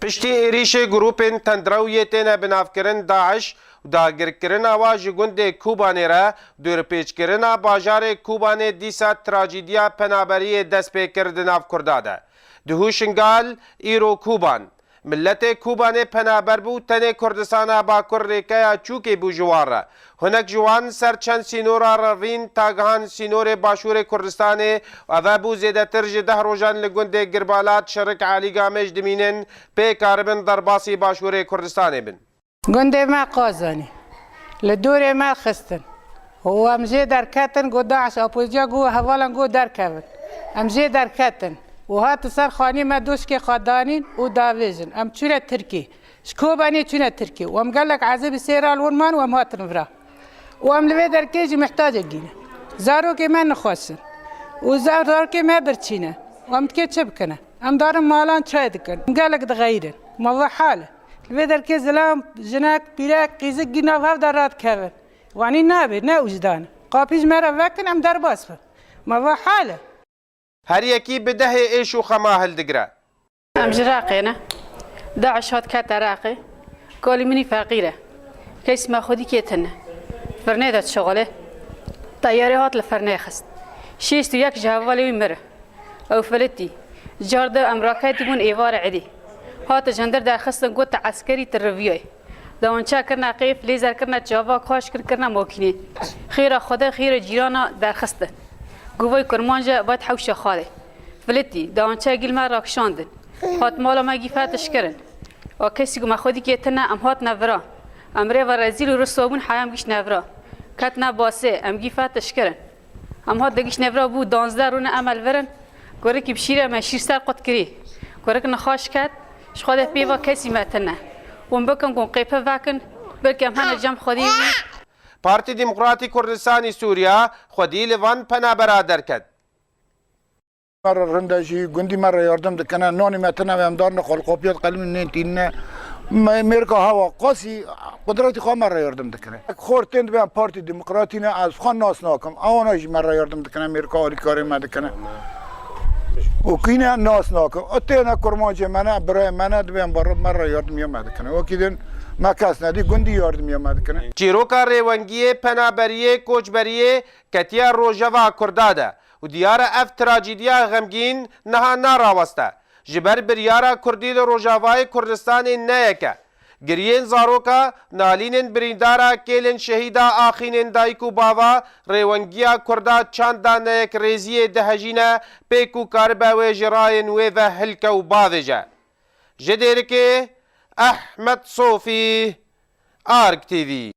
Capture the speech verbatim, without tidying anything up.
Piştî êrîşê grûpên tundrew yê têne binavkirin DAIŞ û dagirkirina wa ji gundê Kobanê re, dûrpêçkirina bajarê Kobanê dîsa trajîdiya penaberiyê dest pê kir di nav Kurda de. Duhû Şingal, îro Koban. Miletê Kobanê penaber bû, tenê Kurdistana Bakur rêkeya çûkê bû ji wan re. Hinek ji wan ser çend sînora revîn ta gihan sînorê başûrê Kurdistanê û ev bû zêdetir ji deh rojan li gundê Girbalat, Şerik, Elî Gamêj dimînin, pê karibin derbasî başûrê Kurdistanê bin. Gundê me Qazanî li dorê me xistin û em jê derketin, got DAIŞ, opoziya got hevalan got derkevin. Em jê derketin û hatin ser xanî me doşkê xwe danîn û davêjin. Em çûne Tirkî. Ji Kobanê çûne Tirkî û em gelek ezî bi sê re li wir man û em hatin vira. Û em li vê derkê jî mihtacek gîne. Zarokê me nixweş in. Û zarokê me birçî ne. Û em dikê çi bikine? Em darin malan çay dikin. Em gelek dixeyrin. Ma ve hal e. Li vê derkê zilam, jinek, pîrek, qîzik gî nav hev de radikevin. Wanî nabe, ne wijdan e. Qapî ji me re vekin, em derbas bin. Ma ve hal e. Her yekî bi dehê êş û xema hildigire. Em ji Reqê ne. DAIŞ hat kete Reqê. Kalî min î feqîr e. Kesî me xwedî kê tune. Firnê de dişixulê. Teyarê hat li firnê xist. Şêst û yek ji hevalê wî miri. Ew filitî. Car de em raketî bûn êvarê êdî. Hate ji hundir derxistin, got te eskerî, tu riviyayî. Dawançe kirine qêf, lêzer kirine çava, kaş kir kirine makînê. Xêra Xwedê, xêra cîrana derxistin. Govay kurmance vat hewşa xalê. Filitî, dawançe gîl me rakişandin. Hat mala me gî fetiş kirin. A kesî ku me xwedî kê tune, em hatine vira. Em rê ve rezîl û riswa bûn, heya em giştine vira. Ketine basê, em gî fetiş kirin. Em hat digiştine vira bû danzdeh rûne em el virin. Kurik bi şîre me şîr ser qut kirî. Kurik nixaş ket, ji Xwedê pê ve kesî me tune. Hûn bikin ku qêpe vekin, belkî em hene cem Xwedê wî. Partî Demokratî Kurdistanî Sûriya xwedî li van penabera derket. Me re rind e, jî gundî me re yardim dikine. Nanî me tine ve em darine xwe li qopiyat qelimî nên tînine. Me, mêrka hewa qasî qudretî xwe me re yardim dikine. Xor tên dibe em Partî Demokratî ne, ez xwe nas nakim. Ewana jî me re yardim dikine, mêrka alîkarê me dikine. Û kî ne nas nakim. O têne kurmancê me ne, birayê me ne, dibe em me re yardim ya me dikine. Wekî din me kes nedî, gundî yardim ya me dikine. Çîroka rêwengiyê, penaberiyê, koçberiyê ketiye rojeva Kurda de û diyar e ev trajîdiya xemgîn niha naraweste. Ji ber biryara Kurdî li Rojavayê Kurdistanê ne yek e. Giriyên zaroka, nalînên birîndara, kêlên şehîda, axînên dayik û bava, rêwengiya Kurda çanda neyekrêziyê dihejîne, pê ku karibe wê ji rayên wê ve hilke û bavêje. Ji Dêrikê, Ehmed Sofî, Arg T V.